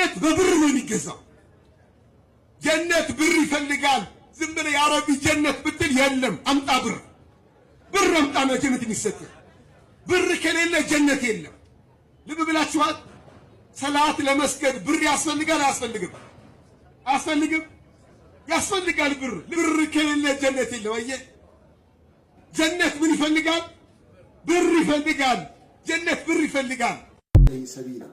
ጀነት በብር ነው የሚገዛው። ጀነት ብር ይፈልጋል። ዝም ብለህ የአረቢ ጀነት ብትል የለም። አምጣ ብር፣ ብር አምጣ ነው ጀነት የሚሰጥህ። ብር ከሌለ ጀነት የለም። ልብ ብላችኋል። ሰላት ለመስገድ ብር ያስፈልጋል አያስፈልግም? አያስፈልግም? ያስፈልጋል። ብር፣ ብር ከሌለ ጀነት የለም። አየህ፣ ጀነት ምን ይፈልጋል? ብር ይፈልጋል። ጀነት ብር ይፈልጋል። سبيلا።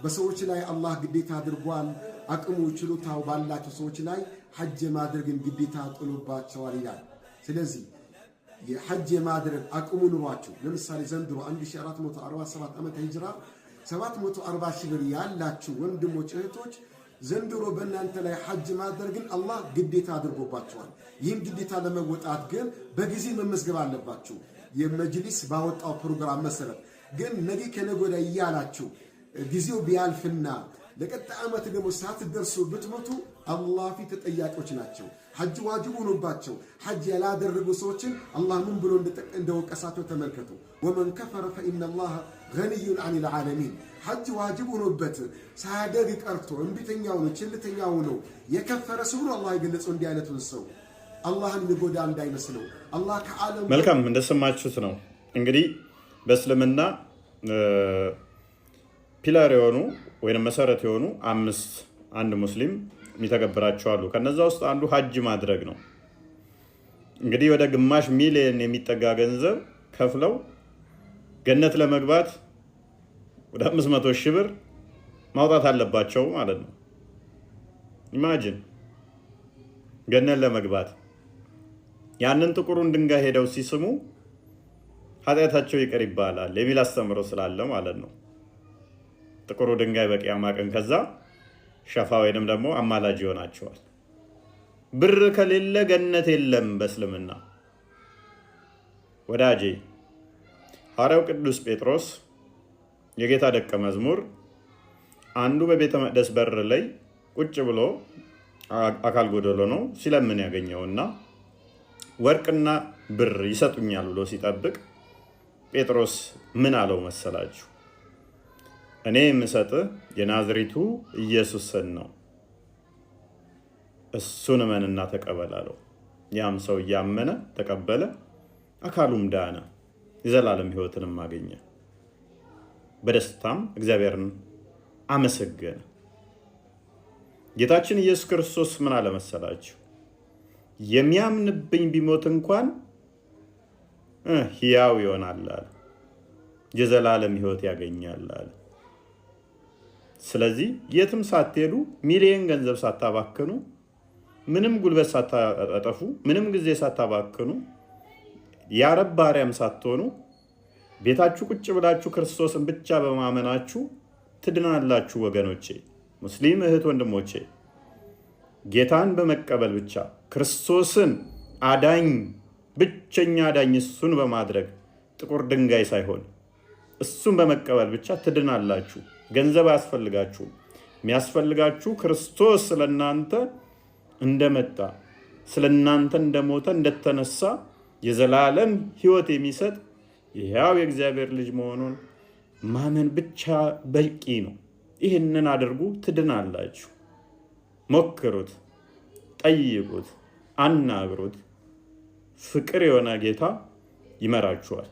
በሰዎች ላይ አላህ ግዴታ አድርጓል። አቅሙ ችሎታው ባላቸው ሰዎች ላይ ሐጅ የማድረግን ግዴታ ጥሎባቸዋል ይላል። ስለዚህ የሐጅ የማድረግ አቅሙ ኑሯችሁ፣ ለምሳሌ ዘንድሮ 1447 ዓመተ ሂጅራ 740 ሺህ ብር ያላችሁ ወንድሞች እህቶች፣ ዘንድሮ በእናንተ ላይ ሐጅ ማድረግን አላህ ግዴታ አድርጎባችኋል። ይህም ግዴታ ለመወጣት ግን በጊዜ መመዝገብ አለባችሁ። የመጅሊስ ባወጣው ፕሮግራም መሰረት ግን ነገ ከነገ ወዲያ እያላችሁ ጊዜው ቢያልፍና ለቀጣይ ዓመት ደግሞ ሳትደርሱ ብትሞቱ አላህ ፊት ተጠያቂዎች ናቸው። ሐጅ ዋጅብ ሆኖባቸው ሐጅ ያላደረጉ ሰዎችን አላህ ምን ብሎ እንደወቀሳቸው ተመልከቱ። ومن كفر فإن الله غني عن العالمين። ሐጅ ዋጅብ ሆኖበት ሳያደርግ ቀርቶ እምቢተኛ ሆኖ፣ ቸልተኛ ሆኖ የከፈረ ሰው ብሎ አላህ የገለጸው እንዲህ አይነቱን ሰው አላህን የሚጎዳ እንዳይመስለው፣ አላህ ከዓለም መልካም፣ እንደሰማችሁት ነው። እንግዲህ በእስልምና pillar የሆኑ ወይም መሰረት የሆኑ አምስት አንድ ሙስሊም የሚተገብራቸው አሉ። ከነዛ ውስጥ አንዱ ሀጅ ማድረግ ነው። እንግዲህ ወደ ግማሽ ሚሊየን የሚጠጋ ገንዘብ ከፍለው ገነት ለመግባት ወደ 500 ሺህ ብር ማውጣት አለባቸው ማለት ነው። Imagine፣ ገነት ለመግባት ያንን ጥቁሩን ድንጋይ ሄደው ሲስሙ ኃጢአታቸው ይቅር ይባላል የሚል አስተምሮ ስላለ ማለት ነው። ጥቁሩ ድንጋይ በቅያማ ቀን ከዛ ሸፋ ወይንም ደግሞ አማላጅ ይሆናቸዋል። ብር ከሌለ ገነት የለም በእስልምና። ወዳጄ፣ ሐዋርያው ቅዱስ ጴጥሮስ የጌታ ደቀ መዝሙር አንዱ በቤተ መቅደስ በር ላይ ቁጭ ብሎ አካል ጎደሎ ነው ሲለምን ያገኘውና ወርቅና ብር ይሰጡኛል ብሎ ሲጠብቅ ጴጥሮስ ምን አለው መሰላችሁ? እኔ የምሰጥህ የናዝሬቱ ኢየሱስን ነው፣ እሱን እመንና ተቀበል አለው። ያም ሰው እያመነ ተቀበለ፣ አካሉም ዳነ፣ የዘላለም ሕይወትንም አገኘ። በደስታም እግዚአብሔርን አመሰገነ። ጌታችን ኢየሱስ ክርስቶስ ምን አለ መሰላችሁ? የሚያምንብኝ ቢሞት እንኳን ሕያው ይሆናል አለ። የዘላለም ሕይወት ያገኛል አለ። ስለዚህ የትም ሳትሄዱ፣ ሚሊየን ገንዘብ ሳታባክኑ፣ ምንም ጉልበት ሳታጠፉ፣ ምንም ጊዜ ሳታባክኑ፣ የአረብ ባሪያም ሳትሆኑ፣ ቤታችሁ ቁጭ ብላችሁ ክርስቶስን ብቻ በማመናችሁ ትድናላችሁ። ወገኖቼ፣ ሙስሊም እህት ወንድሞቼ፣ ጌታን በመቀበል ብቻ፣ ክርስቶስን አዳኝ፣ ብቸኛ አዳኝ እሱን በማድረግ፣ ጥቁር ድንጋይ ሳይሆን እሱን በመቀበል ብቻ ትድናላችሁ። ገንዘብ አያስፈልጋችሁም። የሚያስፈልጋችሁ ክርስቶስ ስለእናንተ እንደመጣ፣ ስለ እናንተ እንደሞተ፣ እንደተነሳ፣ የዘላለም ሕይወት የሚሰጥ የሕያው የእግዚአብሔር ልጅ መሆኑን ማመን ብቻ በቂ ነው። ይህንን አድርጉ፣ ትድናላችሁ። ሞክሩት፣ ጠይቁት፣ አናግሩት። ፍቅር የሆነ ጌታ ይመራችኋል።